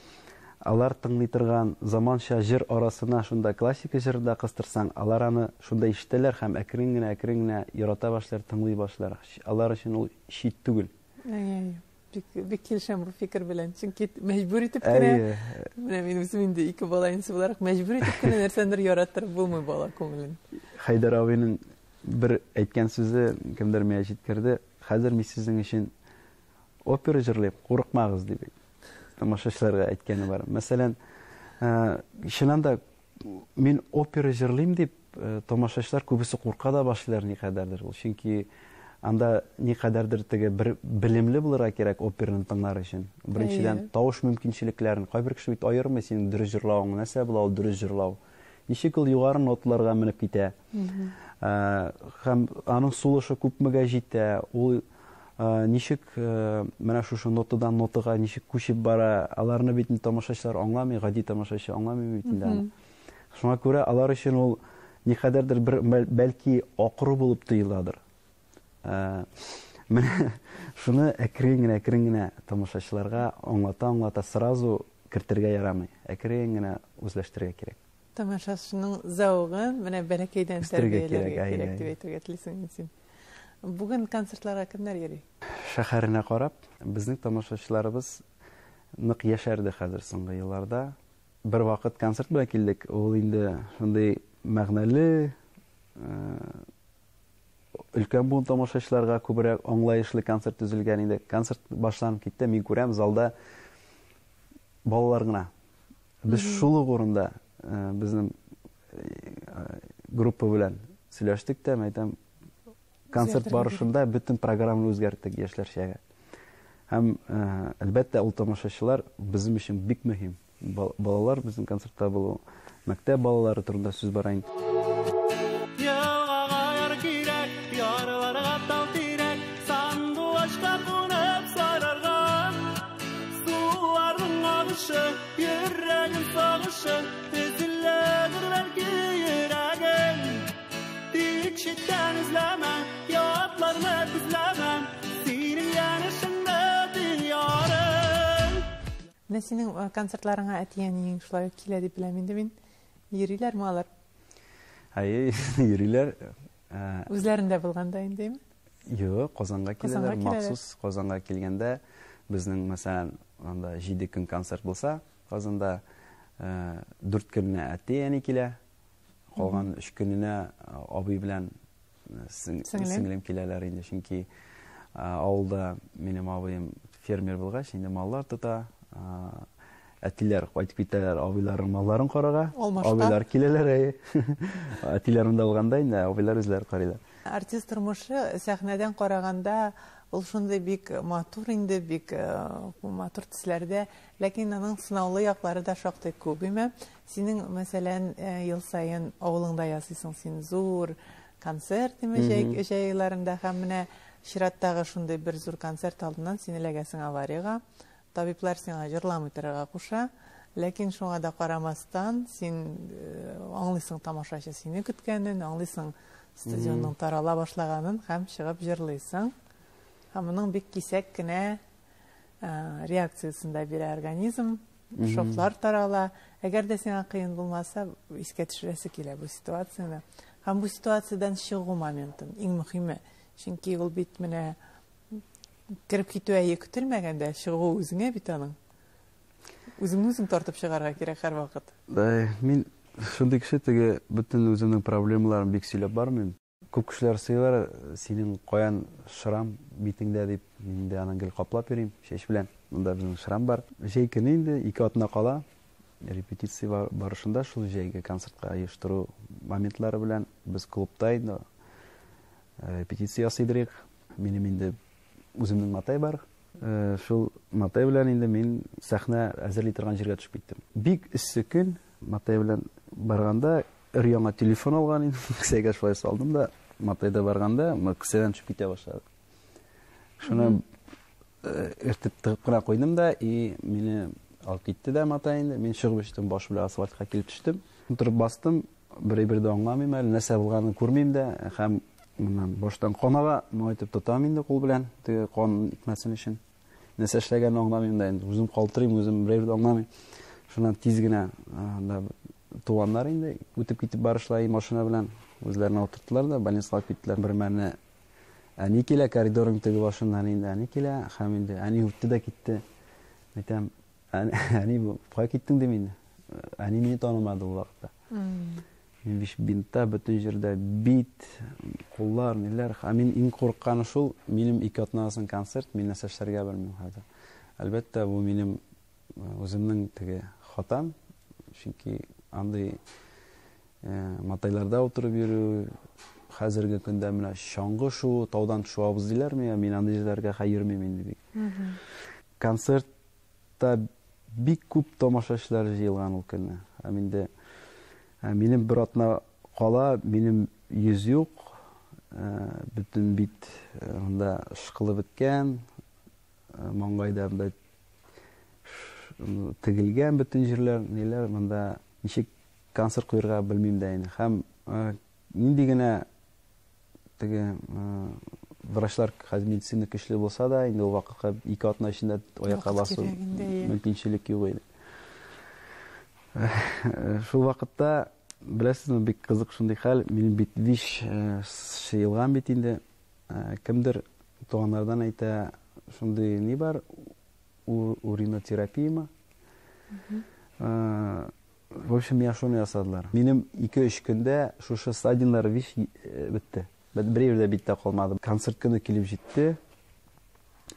алар тыңлый торган заманча җыр арасына шунда классика җыры да кыстырсаң, алар аны шунда ишетәләр һәм әкрен генә, әкрен генә ярата башлар, тыңлый башлар. Алар өчен ул чит түгел. Әйе, бик, бик килешәм бу фикер белән. Чөнки мәҗбүр итеп кенә, менә мин үзем инде ике бала әнисе буларак, мәҗбүр итеп кенә нәрсәндер яраттырып булмый бала күңелен. Хәйдәр абыйның бер әйткән сүзе кемдер миңа җиткерде. Хәзер мин сезнең өчен опера җырлыйм, курыкмагыз дип тамашачыларга әйткәне бар. Мәсәлән, чыннан да мин опера җырлыйм дип тамашачылар күбесе курка да башлыйлар никадәрдер ул. Чөнки анда никадәрдер теге бер белемле булырга кирәк операны тыңлар өчен. Беренчедән, тавыш мөмкинчелекләрен кайбер кеше бит аермый синең дөрес җырлавың, нәрсә була ул дөрес җырлау. Ничек ул югары ноталарга менеп китә. Һәм аның сулышы күпмегә җитә, ул ничек менә шушы нотадан нотага ничек күчеп бара, аларны бит инде тамашачылар аңламый, гади тамашачы аңламый бит инде аны. Шуңа күрә алар өчен ул никадәрдер бер бәлки акыру булып тоеладыр. Менә шуны әкрен генә, әкрен генә тамашачыларга аңлата-аңлата сразу кертергә ярамый. Әкрен генә үзләштерергә кирәк. Тамашачының зәвыгын менә бәләкәйдән тәрбияләргә кирәк дип әйтергә телисең син. Бүген концертларга кемнәр йөри? Шәһәренә карап, безнең тамашачыларыбыз нык яшәрде хәзер соңгы елларда. Бер вакыт концерт белән килдек, ул инде шундый мәгънәле, өлкән буын тамашачыларга күбрәк аңлаешлы концерт төзелгән иде. Концерт башланып китте, мин күрәм, залда балалар гына. Без шул ук урында безнең группа белән сөйләштек тә, мен әйтәм, концерт барышында бөтен программаны үзгәрттек яшьләрчәгә. Һәм, әлбәттә, ул тамашачылар безнең өчен бик мөһим. Балалар безнең концертта булу, мәктәп балалары турында сүз бара инде. Елгага яр кирәк, ярларга тал тирәк, сандугачка кунып сайрарга. Суларның агышы, йөрәгем сагышы, өзеләдер бәлки йөрәгем. Тик читтән эзләмә, ятларны күзләмә, синең янәшәңдә тиң ярым. Менә синең концертларыңа әти-әниең шулай ук килә дип беләм инде мин. Йөриләрме алар? Әйе, йөриләр. Үзләрендә булганда инде, әйме? Юк, Казанга киләләр, махсус Казанга килгәндә безнең, мәсәлән, анда 7 көн концерт булса, Казанда 4 көненә әти-әни килә, калган 3 көненә абый белән сеңлем киләләр инде, чөнки авылда минем абыем фермер булгач, инде маллар тота, әтиләр кайтып китәләр, абыйларының малларын карарга, абыйлар киләләр, әйе. Әтиләр монда булганда инде абыйлар үзләре карыйлар. Артист тормышы сәхнәдән караганда ул шундый бик матур инде, бик матур төсләрдә, ләкин аның сынаулы яклары да шактый күп, име? Синең, мәсәлән, ел саен авылыңда ясыйсың син зур концерт, име, җәй айларында, һәм менә чираттагы шундый бер зур концерт алдыннан син эләгәсең авариягә. Табиблар сиңа җырламый торырга куша. Ләкин шуңа да карамастан, син аңлыйсың тамашачы сине көткәнен, аңлыйсың стадионның тарала башлаганын һәм чыгып җырлыйсың. Һәм моның бик кисәк кенә реакциясен дә бирә организм, шоклар тарала. Әгәр дә сиңа кыен булмаса, искә төшерәсе килә бу ситуацияне. Һәм бу ситуациядән чыгу моментын, иң мөһиме. Чөнки ул бит менә кереп китү әйе көтелмәгәндә, чыгу үзеңә бит аның. Үзеңне үзең тартып чыгарга кирәк һәрвакыт. Мин шундый кеше, теге бөтен үземнең проблемаларымны бик сөйләп бармыйм. Күп кешеләр сыйлар, синең каян шрам битеңдә дип, мин инде аны гел каплап йөрим, чәч белән. Монда безнең шрам бар. Җәй көне инде 2 атна кала, репетиция барышында шул җәйге концертка оештыру моментлары белән без клубта инде репетиция ясыйдырык. Минем инде үземнең матай бар. Шул матай белән инде мин сәхнә әзерли торган җиргә төшеп киттем. Бик эссе көн, матай белән барганда өр-яңа телефон алган идем, кесәгә шулай салдым да, матайда барганда, кесәдән төшеп китә башлады. Шуны эртеп тыгып кына куйдым да, и мине алып китте дә матай инде. Мин чыгып очтым, баш белән асфальтка килеп төштем. Торып бастым, бер әйбер дә аңламыйм әле, нәрсә булганын күрмим дә, һәм моннан баштан кан ага, моны әйтеп тотам инде кул белән, теге кан итмәсен өчен. Нәрсә эшләгәнен аңламыйм да инде, үзем калтырыйм, үзем бер әйбер дә аңламыйм. Шуннан тиз генә анда туганнар инде үтеп китеп барышлай машина белән үзләренә утырттылар да больницага алып киттеләр. Бер мәлне әни килә, коридорның теге башыннан инде әни килә, һәм инде әни үтте дә китте. Әйтәм, әни, бу кая киттең дим инде. Әни мине танымады ул вакытта. Мин биш бинтта, бөтен җирдә бит, куллар, ниләр. Һәм мин иң курыкканы шул, минем 2 атнадан соң концерт, мин нәрсә эшләргә белмим хәзер. Әлбәттә, бу минем үземнең теге хатам, чөнки андый матайларда утырып йөрү, хәзерге көндә менә чаңгы шуу, таудан шуабыз диләрме, мин андый җирләргә хәй йөрмим инде бик. Концертта бик күп тамашачылар җыелган ул көнне. Һәм инде минем бер атна кала, минем йөз юк, бөтен бит монда ышкылып беткән, маңгайда монда тегелгән бөтен җирләр, ниләр, монда ничек концерт куярга белмим дә инде. Һәм нинди генә теге врачлар хәзер медицина көчле булса да, инде ул вакытка 2 атна эчендә аякка басу мөмкинчелек юк иде. Шул вакытта, беләсезме, бик кызык шундый хәл, минем бит виш шыелган бит инде. Кемдер туганнардан әйтә, шундый ни бар, уринотерапияме? В общем, миңа шуны ясадылар. Минем 2-3 көндә шушы ссадиналар виш бетте. Бер җирдә бит тә калмады. Концерт көне килеп җитте.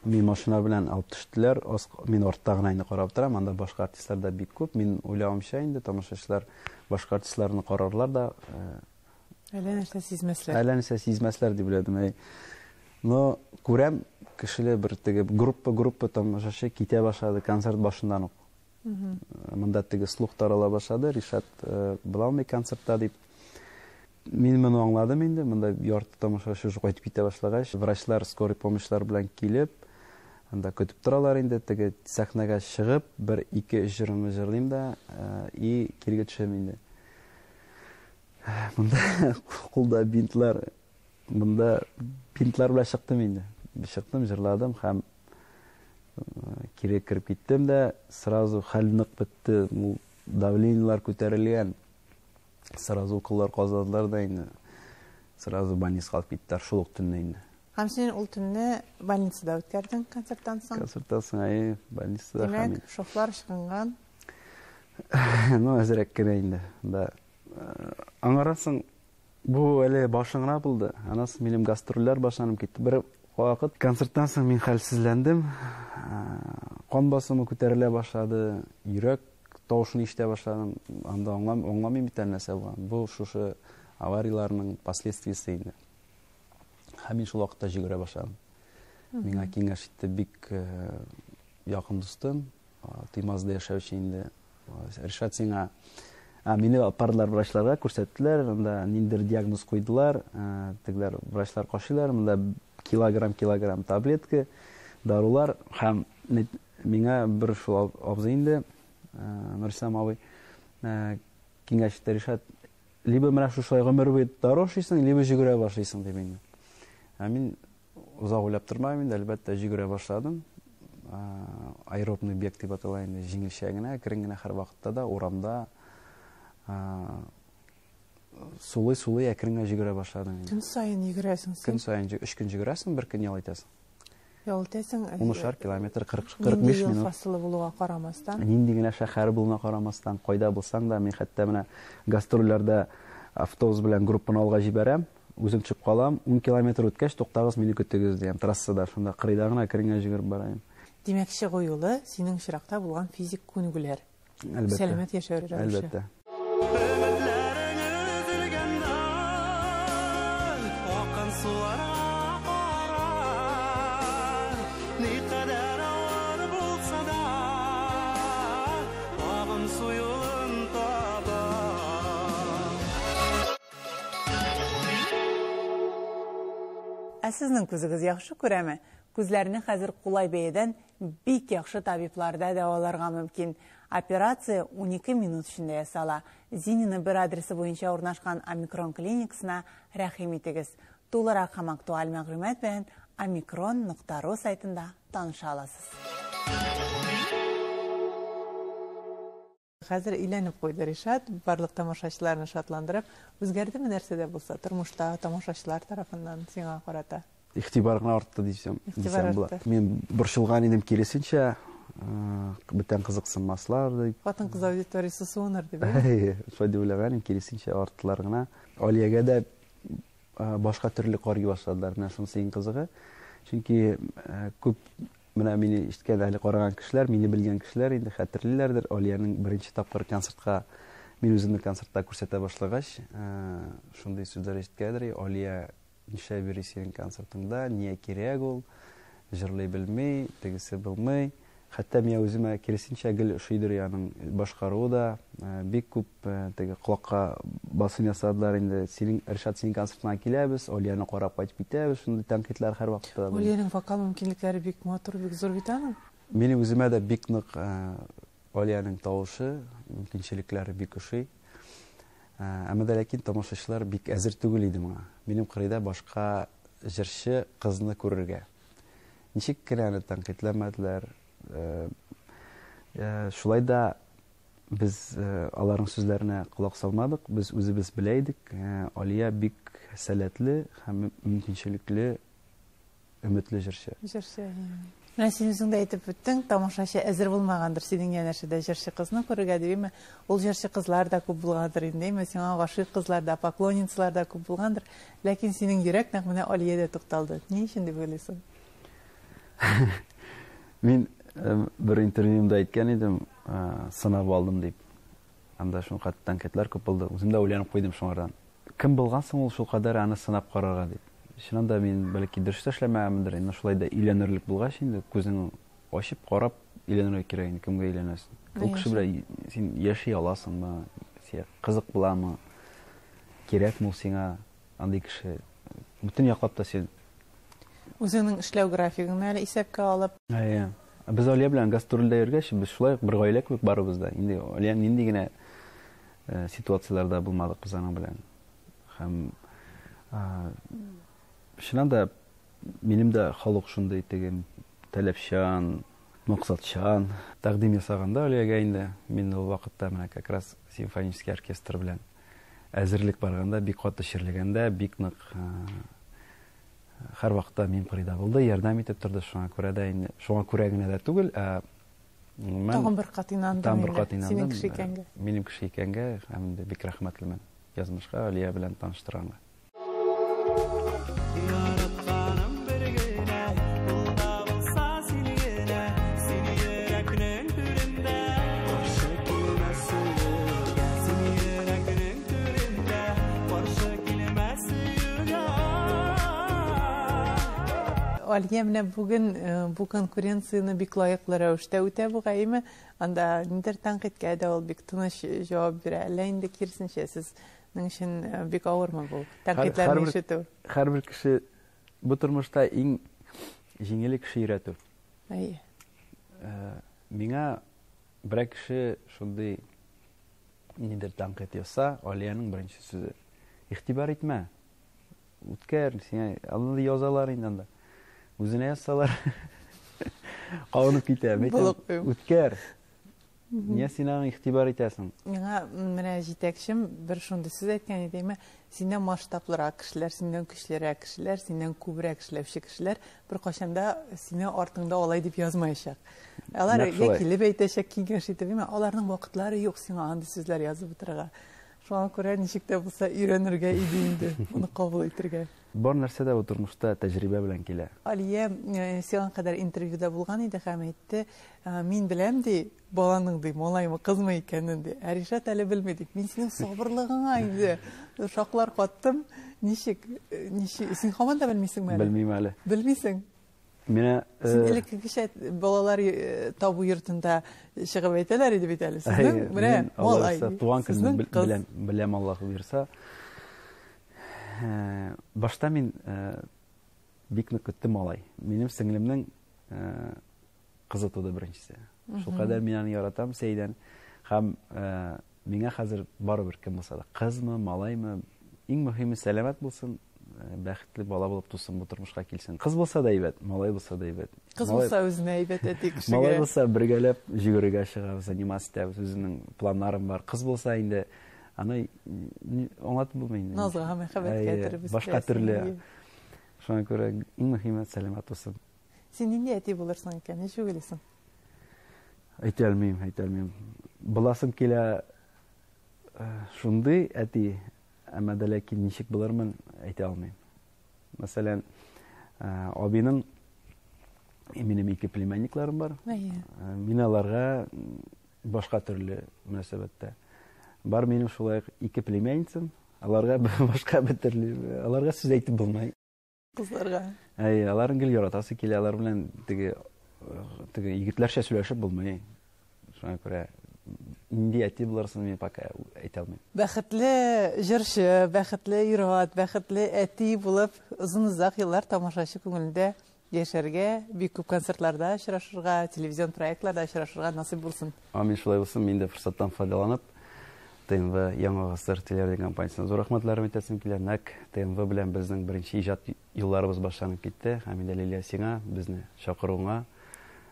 Мин машина белән алып төштеләр. Мин артта гына инде карап торам. Анда башка артистлар да бик күп. Мин уйлавымча инде тамашачылар башка артистларны карарлар да. Әллә нәрсә сизмәсләр. Әллә нәрсә сизмәсләр дип уйладым. Но күрәм, кешеләр бер теге группа-группа тамашачы китә башлады концерт башыннан ук. Монда теге слух тарала башлады, Ришат була алмый концертта дип. Мин моны аңладым инде, монда ярты тамашачы уже кайтып китә башлагач, врачлар скорый помощьлар белән килеп, анда көтеп торалар инде, теге сәхнәгә чыгып, бер ике өч җырымны җырлыйм да, и киргә төшәм инде. Монда кулда бинтлар, монда бинтлар белән чыктым инде. Чыктым, җырладым һәм кире кереп киттем дә, сразу хәл нык бетте, давлениелар күтәрелгән. Сразу уколлар казадылар да инде. Сразу больницага алып киттеләр шул ук төнне инде. Һәм син ул төнне больницада үткәрдең концерттан соң? Концерттан соң, әйе, больницада. Димәк, шофлар ычкынган. Ну, әзрәк кенә инде. Да. Аңардан соң бу әле башы гына булды. Аннан соң минем гастрольләр башланып китте. Бер вакыт концерттан соң мин хәлсезләндем. Кан басымы күтәрелә башлады, йөрәк тавышын ишетә башладым. Анда аңламыйм бит әле нәрсә булган. Бу шушы аварияләрнең последствиясе инде. Һәм мин шул вакытта йөгерә башладым. Миңа киңәш итте бик якын дустым, Туймазда яшәүче инде. Ришат, сиңа мине алып бардылар врачларга, күрсәттеләр, анда ниндидер диагноз куйдылар, тегеләр врачлар кашыйлар, монда килограмм-килограмм таблетка, дарулар һәм миңа бер шул абзый инде Нурислам абый киңәш итте, Ришат, либо менә шушылай гомер буе дару ашыйсың, либо җөгерә башлыйсың, дип инде. Ә мин озак уйлап тормадым инде, әлбәттә, җөгерә башладым. Аэробный бег дип атала инде, җиңелчә генә, әкрен генә һәрвакытта да урамда сулый-сулый әкрен генә җөгерә башладым инде. Көн саен йөгерәсең син? Көн саен өч көн җөгерәсең, бер көн ял итәсең. Ял итәсең. Унышар километр, 45 минут. Нинди ел фасылы булуга карамастан. Нинди генә шәһәр булуына карамастан, кайда булсаң да, мин хәтта менә гастрольләрдә автобус белән группаны алга җибәрәм, үзем төшеп калам, 10 километр үткәч, туктагыз, мине көтегез, диям, трассада, шунда кырыйда гына әкрен генә җөгереп барам. Димәк, чыгу юлы синең очракта булган физик күнегүләр. Әлбәттә. Сәламәт яшәү рәвеше. Әлбәттә. Өметләрең өзелгән ай, аккан суларга кара. Никадәр авыр булса да, агым су юлын таба. Ә сезнең күзегез яхшы күрәме? Күзләрне хәзер кулай бәядән бик яхшы табибларда дәваларга мөмкин. Операция 12 минут эчендә ясала. Зинина бер адресы буенча урнашкан Омикрон клиникасына рәхим итегез. Тулырак һәм актуаль мәгълүмат белән омикрон нокта ру сайтында таныша аласыз. Хәзер өйләнеп куйды Ришат, барлык тамашачыларны шатландырып. Үзгәрдеме нәрсә дә булса тормышта тамашачылар тарафыннан сиңа карата? Игътибар гына артты дисәм, Игътибар дисәм була. артты. Мин борчылган идем, киресенчә, бүтән кызыксынмаслар дип. Хатын-кыз аудиториясе суыныр дип, әйе? Әйе, шулай дип уйлаган идем, киресенчә арттылар гына. Алиягә дә башка төрле карый башладылар. Менә шунысы иң кызыгы. Чөнки күп менә мине ишеткән, әле караган кешеләр, мине белгән кешеләр инде хәтерлиләрдер. Алиянең беренче тапкыр концертка, мин үземне концертта күрсәтә башлагач, шундый сүзләр ишеткәндер. Алия нишләп йөри синең концертыңда, ния кирәк ул, җырлый белми, тегесе булмый. Хәтта миңа үземә киресенчә гел ошыйдыр аның башкаруы да, бик күп теге колакка басым ясадылар инде. Синең, Ришат, синең концертыңа киләбез, Алияне карап кайтып китәбез, шундый тәнкыйтьләр һәрвакытта да булды. Алиянең вокал мөмкинлекләре бик матур, бик зур бит аның. Минем үземә дә бик нык Алиянең тавышы, мөмкинчелекләре бик ошый. Әмма дә ләкин тамашачылар бик әзер түгел иде моңа. Минем кырыйда башка җырчы кызны күрергә. Ничек кенә аны тәнкыйтьләмәделәр. Шулай да без аларның сүзләренә колак салмадык. Без үзебез белә идек. Алия бик сәләтле һәм мөмкинчелекле, өметле җырчы. Җырчы, әйе. Менә син үзең дә әйтеп үттең, тамашачы әзер булмагандыр синең янәшәдә җырчы кызны күрергә дип, әмма ул җырчы кызлар да күп булгандыр инде, әмма сиңа гашыйк кызлар да, поклонницалар да күп булгандыр, ләкин синең йөрәк нәкъ менә Алиядә тукталды. Ни өчен дип уйлыйсың? Мин бер интервьюмда әйткән идем, сынап алдым дип. Анда шул кадәр тәнкыйтьләр күп булды. Үзем дә уйланып куйдым шуңардан. Кем булган соң ул шул кадәр аны сынап карарга дип. Чыннан да мин бәлки дөрес тә эшләмәгәнмендер, инде шулай да өйләнерлек булгач инде күзең ачып карап өйләнергә кирәк инде, кемгә өйләнәсең? Ул кеше белән син яши аласыңмы? Сиңа кызык буламы? Кирәкме ул сиңа андый кеше? Бөтен яклап та син Үзеңнең эшләү графигыңны әле исәпкә алып. Әйе. Без Алия белән гастрольдә йөргәч, без шулай ук бер гаилә кебек барыбыз да. Инде Алия нинди генә ситуацияләрдә булмадык без аның белән. Һәм чыннан да минем дә холык шундый теге таләпчән, максатчан. Тәкъдим ясаганда Алиягә инде мин ул вакытта менә как раз симфонический оркестр белән әзерлек барганда, бик каты чирлегәндә, бик нык һәр вакытта мин кырыйда булды, ярдәм итеп торды. Шуңа күрә дә инде, шуңа күрә генә дә түгел, ә гомумән Тагын бер кат инандым Тагын бер инде, кат инандым, синең кеше икәнгә. Минем кеше икәнгә һәм инде бик рәхмәтлемен язмышка, Алия белән таныштырганга. Яратканым бер генә, ул да булса син генә, син йөрәкнең түрендә. Каршы килмә сөюгә, син йөрәкнең түрендә, каршы килмә сөюгә. Алия, менә бүген бу конкуренцияне бик лаеклы рәвештә үтә бугаймы? Анда нидер тәнкыйтькә дә ул бик тыныч җавап бирә. Әллә инде киресенчә сезнең өчен бик авырмы бу тәнкыйтьләрне ишетү? Һәрбер кеше бу тормышта иң җиңеле кеше өйрәтү. Әйе. Миңа Берәр кеше шундый нидер тәнкыйть язса, Алиянең беренче сүзе: "Игътибар итмә. Үткәр, сиңа аны язалар инде анда. Үзенә язсалар, кабынып китә. Мәйтәм, үткәр. Нигә син аңа игътибар итәсең? Миңа менә җитәкчем бер шундый сүз әйткән иде, әйме, синнән масштаблырак кешеләр, синнән көчлерәк кешеләр, синнән күбрәк эшләүче кешеләр беркайчан да сине артыңда алай дип язмаячак. Алар я килеп әйтәчәк, киңәш итеп, әйме, аларның вакытлары юк сиңа андый сүзләр язып утырырга. Шуңа күрә ничек тә булса өйрәнергә иде инде, моны кабул итергә. Бар нәрсә дә бу тормышта тәҗрибә белән килә. Алия сиңа кадәр интервьюда булган иде һәм әйтте, мин беләм, ди, баланың, ди, малаймы, кызмы икәнен, ди. Ә Ришат әле белми, ди. Мин синең сабырлыгыңа инде шаклар каттым. Ничек, ничек, син һаман да белмисеңме әле? Белмим әле. Белмисең? Менә Син элеккегечә балалар табу йортында чыгып әйтәләр иде бит әле. Сезнең менә малай. Туган көнне беләм, беләм Аллаһ боерса. Башта мин бик нык көттем малай. Минем сеңлемнең кызы туды беренчесе. Шулкадәр мин аны яратам, Сәйдән. Һәм миңа хәзер барыбер кем булса да, кызмы, малаймы, иң мөһиме сәламәт булсын, бәхетле бала булып тусын, бу тормышка килсен. Кыз булса да әйбәт, малай булса да әйбәт. Кыз булса үзенә әйбәт әти кешегә. Малай булса бергәләп йөгерергә чыгабыз, заниматься итәбез, үземнең планнарым бар. Кыз булса инде аны аңлатып булмый инде. Назга, мәхәббәткә төреп үстерәсең. Башка төрле. Шуңа күрә иң мөһиме сәламәт булсын. Син нинди әти булырсың икән, ничек уйлыйсың? Әйтә алмыйм, әйтә алмыйм. Буласым килә шундый әти, әмма дә ләкин ничек булырмын, әйтә алмыйм. Мәсәлән, абиның минем ике племянникларым бар. Әйе. Мин аларга башка төрле мөнәсәбәттә. Бар минем шулай ук ике племянницам, аларга башка бер төрле, аларга сүз әйтеп булмый. Кызларга. Әйе, аларын гел яратасы килә, алар белән теге теге егетләрчә сөйләшеп булмый. Шуңа күрә нинди әти булырсың, мин пока әйтә алмыйм. Бәхетле җырчы, бәхетле ир-ат, бәхетле әти булып озын-озак еллар тамашачы күңелендә яшәргә, бик күп концертларда очрашырга, телевизион проектларда очрашырга насыйп булсын. Амин, шулай булсын. Мин дә форсаттан файдаланып, ТНВ Яңа гасыр телерадиокомпаниясенә зур рәхмәтләрем әйтәсем килә. Нәкъ ТНВ белән безнең беренче иҗат юлларыбыз башланып китте. Һәм инде Лилия сиңа, безне чакыруыңа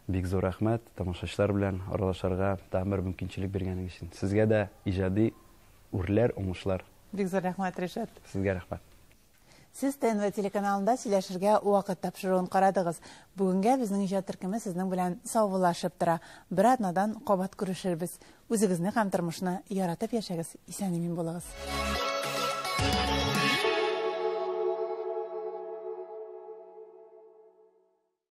бик зур рәхмәт. Тамашачылар белән аралашырга тагын бер мөмкинчелек биргәнең өчен. Сезгә дә иҗади үрләр, уңышлар. Бик зур рәхмәт, Ришат. Сезгә рәхмәт. Сез ТНВ телеканалында сөйләшергә вакыт тапшыруын карадыгыз. Бүгенгә безнең иҗат төркеме сезнең белән саубуллашып тора. Бер атнадан кабат күрешербез. Үзегезне һәм тормышны яратып яшәгез, исән-имин булыгыз.